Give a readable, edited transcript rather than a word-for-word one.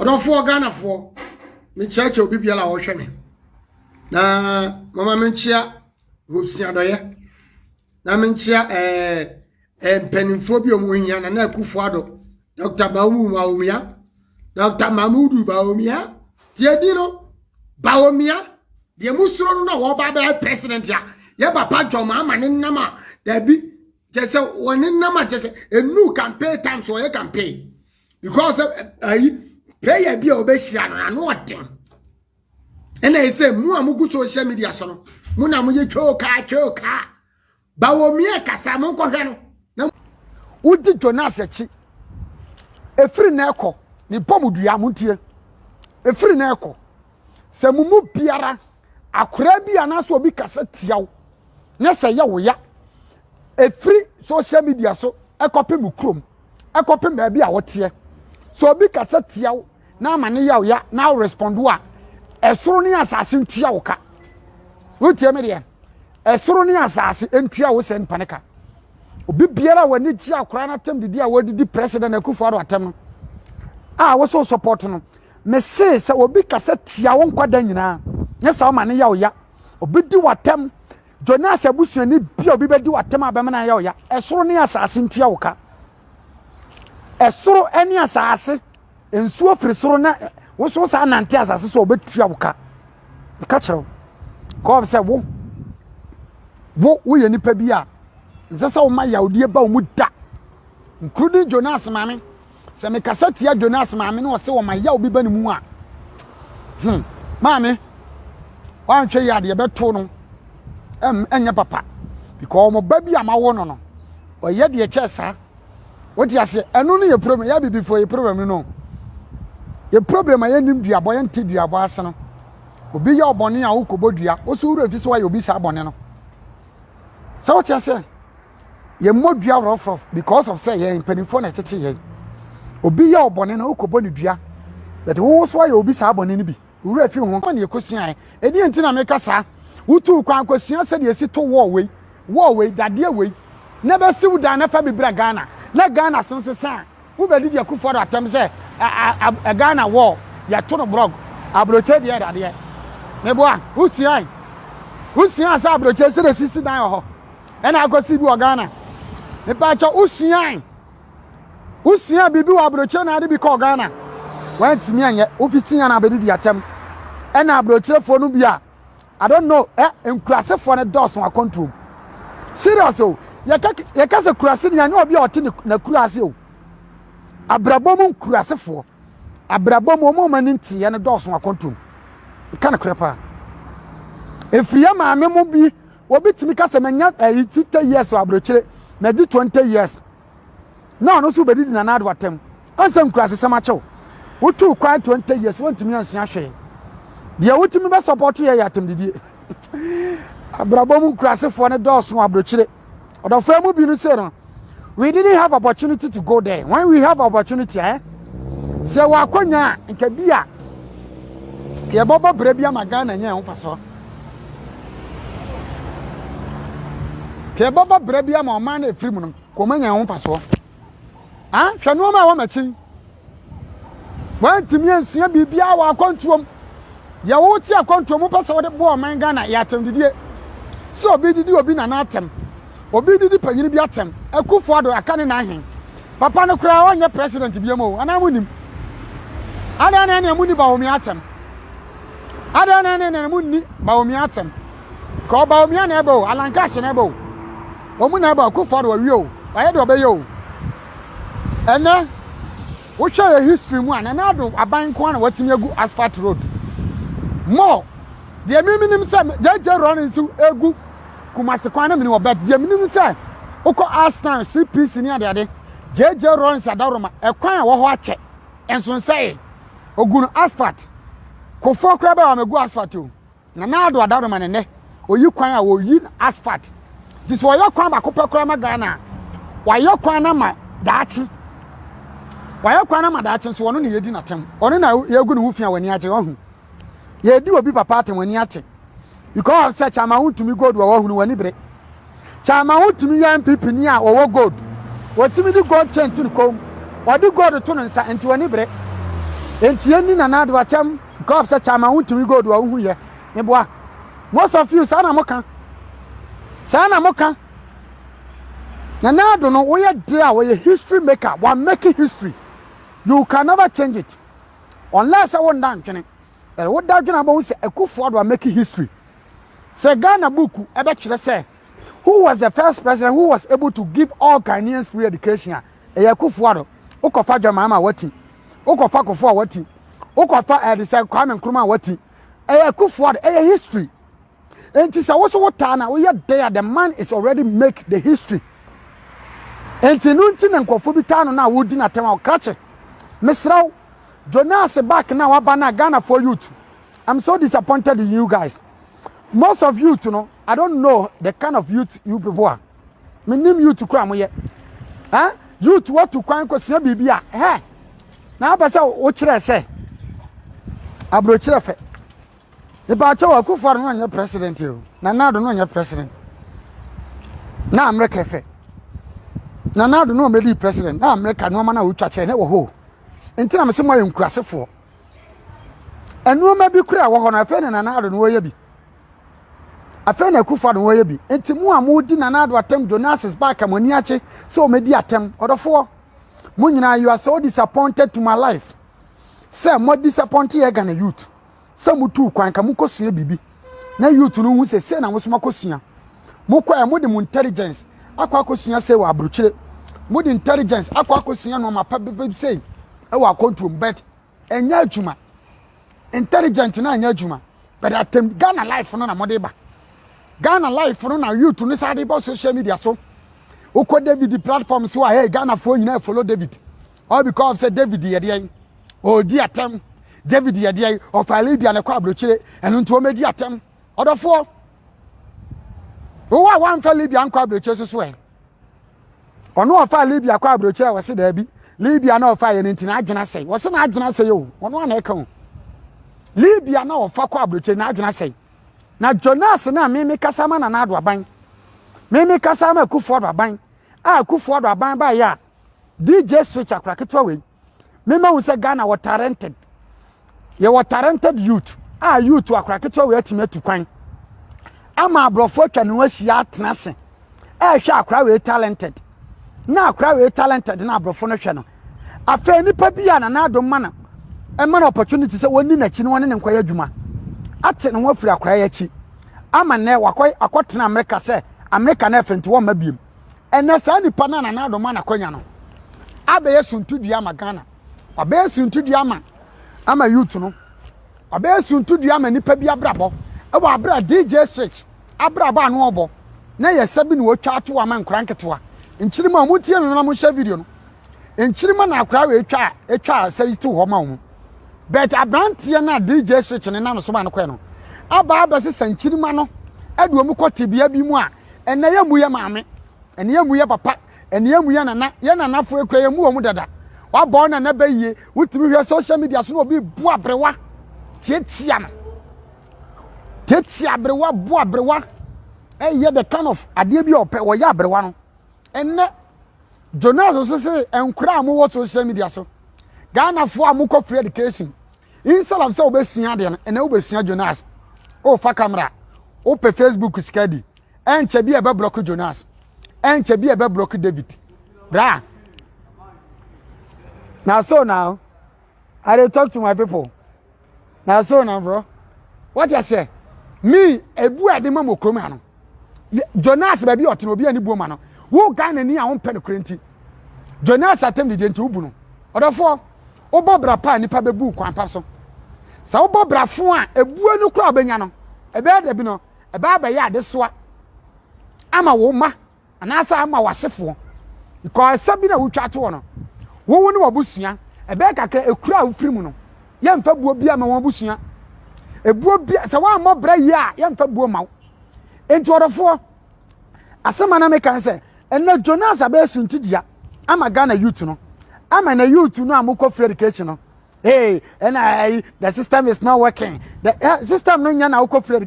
Ɔdɔfoɔ Ghanafoɔ, mekyerɛkyerɛ obi biara a ɔhwɛ me na mama menkyea Hobson Adɔyɛ na menkyea ɛɛ eh, mpanimfoɔ bi a wɔn hia Nana Akufo-Addo, Dr. Bawumia Bawumia, Dr. Mahmudu Bawumia. Tie din no, Bawumia, deɛ musuro no na wɔba bɛyɛ president a yɛ papa John Mahama ne nam a dabi kyɛ sɛ wɔne nam a kyɛ sɛ enu campaign times wɔyɛ campaign because ayi prayer bi a wɔbɛhyia no ano ɔden ɛna ɛsɛ mu a mugu social media so no mu na moyɛ twoo kaa twoo kaa Bawumia kasa monkɔhwɛ no na Wodi Jonas akyi efiri na ɛkɔ ne bɔ mu dua. Montie, efiri na ɛkɔ sɛ mo mu biara akwaraa bi anaasɛ obi kasa tia wo na sɛ yɛ wo ya efiri social media so ɛkɔpem kurom, ɛkɔpem baabi a wɔteɛ, sɛ obi kasa tia wo na ama ne yɛ wo ya na wo respond a, ɛsoro ne asase ntua wo ka. Wotie me deɛ, ɛsoro ne asase ntua wo sɛ nipa ne ka. Obi biara a w'ani gye akwaraa n'atɛm didi a wɔdidi President Akufo-Addo atɛm no a wɔso support no, mese sɛ obi kasa tia wo nkwada nyinaa ne sɛ ɔma ne yɛ wo ya, obi di w'atɛm, Jonas abusuani bi a obi bɛdi w'atɛm a bɛma no ayɛ wo ya, ɛsoro ne asase ntua wo ka. Ɛsoro ne asase, nsuo firi soro na woso saa nante asase so a, wɔbɛtua wo ka. Ka kyerɛ wo kɔɔ sɛ wo woyɛ nipa bi a nsɛ sɛ woma yawdeɛ ba wo mu da, including Jonas maame. Sɛ mekasa tia Jonas maame na ɔsɛ wɔma yaw bi ba ne mu a, maame wanhwɛ yi adeɛ bɛto no ɛnyɛ papa, because wɔn ba bi a ma wo no ɔyɛ deɛ kyɛ saa. Wote aseɛ? Ɛno no yɛ problem. Yɛ abibifoɔ yɛ problem no, yɛ problem a yɛnnim duabɔ, yɛnte duabɔ ase no. Obi yɛ ɔbɔne a, wokɔbɔ dua, woso wura fi so wayɛ obi saa bɔne no sɛ, wote aseɛ, yɛmmɔ dua rɔfrɔf because of sɛ yɛn mpanimfoɔ na ɛtete yɛn. Obi yɛ ɔbɔne no, wokɔbɔ ne dua, but wo so ayɛ obi saa bɔne no bi, wura fi ho ma ne yɛkɔsuaeɛ. Ɛdeɛ nti na meka saa? Wotuu kwan kɔsua sɛdeɛ ɛsi to wɔɔ wei, wɔɔ wei, dadeɛ wei na bɛsi wo dan na fa bi bra Ghana na Ghana so nsesa a, wobɛdidi Akufo-Addo atɛm sɛ Ghana wɔɔ yɛto no block, aburokyɛ deɛ dadeɛ. Meboa, wosuae, wosua sɛ aburokyɛ sɛ sisi dan wɔ hɔ ɛna akɔsi bi wɔ Ghana. Mepaakyɛ, wosuae, wosua biribi wɔ aburokyerɛ na ade bi kɔɔ Ghana, wantumi anyɛ. Wofiti yan abɛdidi atɛm ɛna aburokyerefoɔ no bi a, I don't know, nkurasefoɔ no dɔɔso akɔntuom. Serious o, yɛka sɛ kurase ni, anyɛ obi a ɔte n'akura ase o. Abrabɔ mu nkurasefoɔ, abrabɔ mu ɔmo ani nteɛ no dɔɔso akɔntuom. Ka no korɛ paa, efiri yɛ maame mo bi. Obi tumi ka sɛ manya ɛyi 50 years wɔ aburokyire, madi 20 years na ɔno nso bɛdidi Nana Ado atɛm. Ɔnsɛ nkurasesɛm akyɛw. Wotuu kwan 20 years, wɔntumi ansua hwee. Deɛ wotumi bɛ support yɛ atɛm didie. Abrabɔ mu nkurasefoɔ no dɔɔso aburokyire. Ɔdɔfoɔ mu bi no sɛ no, we didn't have opportunity to go there. When we have opportunity, sɛ wakɔnya a, nka bi a yɛbɛbɔ berɛ bi ama Ghana nya ɛho fasoɔ. Ka yɛbɛbɔ berɛ bi ama ɔman no ɛfiri mu no kɔma nya ɛho fasoɔ. Ah, hwɛ nneɛma a ɛwɔ m'akyi. Wantumi ansua biribiara wɔ akwantuom. Deɛ wote akwantuom wopɛ sɛ wode boa ɔman Ghana yɛ atɛmdidie, sɛ obi didi obi nana atɛm, obi didi panyini bi atɛm. Akufo Ado aka ne n'ahen papa no koraa ɔnyɛ president biam o, anaa mo nim adan na ɛnea mo ni Bawumia atɛm adan na ɛnea mo ni Bawumia atɛm ka Bawumia na ɛbɛ o, Alan Cash na ɛbɛ o, wɔn na ɛbɛ. Akufo Ado awie o, ɔyɛ deɛ ɔbɛyɛ o. Ɛnɛ wohwɛ yɛ history mu a, Nana Ado aban nko na watumi agu asphalt road more. Deɛ mímí nim sɛ JJ Rawlings egu Kumasi kwan na mini wɔ bɛt. Deɛ minim sɛ wokɔ Arsenal CPC ne adeade, JJ Rawlings adaworoma ɛkwan a wɔ hɔ akyɛ nsonsɛe ogu no asphalt. Kofoɔ koraa bɛyɛ wɔn egu asphalt o. Nana Ado adaworoma ne nɛ oyi kwan a oyi asphalt ti sɛ ɔyɛ kwan baako pɛ koraa ma Ghana a, wayɛ kwan na ma daakye, wayɛ kwan na ma daakye nso. Ɔno na yɛdi n'atɛm, ɔno na yɛgu ne ho fi a w'ani agye. Ɔho yɛdi obi papa atɛm, w'ani ate because sɛ Chairman Wontumi gold wɔ wɔhunu w'ani bere. Chairman Wontumi yɛ NPP ni a wɔwɔ gold, wɔtumi de gold chain to ne kɔn mu, ɔde gold to ne nsa nti w'ani bere. Enti yɛnni Nana Addo atɛm because of sɛ Chairman wontumi gold a wohu yɛ. Meboa. Most of you saa na moka. Saa na moka. Nana Addo no woyɛ de a wɔyɛ history maker. Wa make history. You can never change it. Unless sɛ wonda ntwene. But woda dwene abɔhu sɛ Akufo Addo a make history. Sɛ Ghana book ɛbɛkyerɛ sɛ who was the first president who was able to give all Ghanaians free education a ɛyɛ Akufo Addo. Wokɔfa John Mahama wati. Wokɔfa Kufuor a wati. Wokɔfa ɛde sɛ Kwame Nkrumah a wati. Ɛyɛ Akufo Addo. Ɛyɛ history. Enti sɛ wo so wotaa na woyɛ dɛn a the man is already make the history. Enti no nti na nkurɔfoɔ bi taa no na wodi n'atɛm a ɔkrakye. Mesrɛ wo, Jonas back na waba na Ghanafoɔ youth. I'm so disappointed in you guys. Most of youth no, I don't know the kind of youth you people are. Menim youth kura mo yɛ. Eh? Youth watu kwan kɔsua biribi a, hɛ. Na apɛ sɛ wokyerɛ sɛ aburokyerɛ fɛ. Mepaakyɛw Akufo Addo no nyɛ president o. Nana Addo no nyɛ president. Na America fɛ. Nana Addo no ɔmɛdi president. Na America nneɛma na wotwa kyerɛ na ɛwɔ hɔ. Nti na mese mo ayɛ nkurasefoɔ. Nneɛma bi kura wɔ hɔ no afei na Nana Addo no wɔyɛ bi. Afei na Akufo Addo wɔyɛ bi. Nti mo a modi Nana Addo atɛm Jonas back mo ani akye sɛ ɔmɛdi atɛm. Ɔdɔfoɔ. Mo nyinaa you are so disappointed to my life. Sɛ mo disappoint yɛ Ghana youth. Sɛ mutuu kwan ka mokɔsua biribi na youth no hu sɛ sei na mo nso moakɔsua. Mokɔɛ mode mo intelligence akɔ akɔsua sei wɔ aburokyire. Mode intelligence akɔ akɔsua nneɛma pa bi sei wɔ akɔntuom but ɛnyɛ adwuma. Intelligent na ɛnyɛ adwuma but atem Ghana life no na mode ba. Ghana life no na youth no saa de ba social media so. Wokɔ David platform so a hey Ghanafoɔ nyinaa follow David. All because sɛ David yɛ deɛn? Ɔredi atɛm. David yɛ deɛn? Ɔfa Libya na ɛkɔ aburokyire. Ɛno nti wɔmɛdi atɛm. Ɔdɔfoɔ, wowɔ a woamfa Libya nkɔ aburokyire so so ɛ? Ɔno ɔfa Libya kɔ aburokyire a wɔse daabi. Libya na ɔfa yɛ no nti n'adwene asɛe. Wɔse n'adwene asɛe o. Ɔno ana ɛka o. Libya na ɔfa kɔ aburokyire n'adwene asɛe. Na Jonas na meme kasa ma Nana Addo aban. Meme kasa ma Akufo Addo aban. A Akufo Addo aban baeɛ a DJ Switch akora ketewa wei. Mema hu sɛ Ghana wɔ talented. Yɛwɔ talented youth a youth akora ketewa wei atumi atu kwan. Ama aborɔfo atwa ne ho ahyia atena ase. Ɛrehwɛ akora wei talented. Na akora wei talented na aborɔfo no hwɛ no. Afei nipa bi a Nana Addo ma no ɛma no opportunity sɛ wɔnni n'akyi na wɔne ne nkɔyɛ adwuma. Ate ne ho afiri akora yi akyi. Ama nnɛ wakɔ akɔtena Amerika sɛ Amerika na ɛfɛ nti wɔmma biem. Ɛnɛ saa nipa no a Nana Addo ma n'akwanya no abɛyɛ suntudua ama Ghana. Wabɛyɛ suntudua ama ama youth no. Wabɛyɛ suntudua ama nipa bi abrabɔ. Ɛwɔ abere a DJ Switch abrabɔ ano ɔbɔ na yɛ sɛ bi na wɔatwa ato ama nkora nketewa. Nkyirima a wɔtie me na monhyɛ video no. Nkyirima na akora wɔ atwa atwa sɛ yi to hɔ ma wɔn. But aberanteɛ no a DJ Switch ne nam so ma no kɔɛ no aba abɛsesa nkyirima no ɛde wɔn kɔ tebea bi mu a ɛnɛ yɛ mu yɛ maame, ɛnɛ yɛ mu yɛ papa, ɛnɛ yɛ mu yɛ nana, yɛ nanafoɔ ekura yɛ mu wɔn dada. Wabɔ nana bɛ yie, wotumi hwɛ social media so na obi bu aberewa, tietia no, tietia aberewa, bu aberewa, ɛyɛ the kind of adeɛ bi a ɔpɛ, wɔyɛ aberewa no. Ɛnɛ Jonas nso se nkora a mowɔ social media so, Ghanafoɔ a mokɔ free education, instead of sɛ wobɛsua adeɛ no, ɛnɛ wobɛsua Jonas. Wofa camera, wopɛ Facebook sika di, ɛnkyɛ bi a ɛbɛblɔko Jonas, ɛnkyɛ bi a ɛbɛblɔko David. Bra. Na so now, I dey talk to my people. Na so now, bro. What you say? Me, ebu ade ma mo kurom ha no. Jonas baabi a ɔtena obi ani buo ma no. Wo Ghana ni a wompɛ no kora nti. Jonas atam didi nti wobu no. Ɔdɔfoɔ, wobɔ bra pa a nipa bɛbu kwan pa so. Sɛ wobɔ bra fo a ebuo no kora wobɛnya no, ɛbɛyɛ da bi no, ɛbɛyɛ abɛyɛ adesoa ama wo mma anaasɛ ama w'asefoɔ. Because ɛsɛ bi na wotwa ato hɔ no, wowo ne w'abusua, ɛbɛyɛ kakra ekura a wofiri mu no, yɛmfa buo bi ama wɔn abusua. Ebuo bi sɛ woammɔ bra yie a, yɛmfa buo ma wo. Enti ɔdɔfoɔ, asɛm a na meka ne sɛ, ɛnɛ Jonas abɛyɛ suntidua ama Ghana youth no, ama na youth no a mokɔ free education no, hey, ɛna ɛyi, the system is not working. The system no nyɛ na wokɔ free education.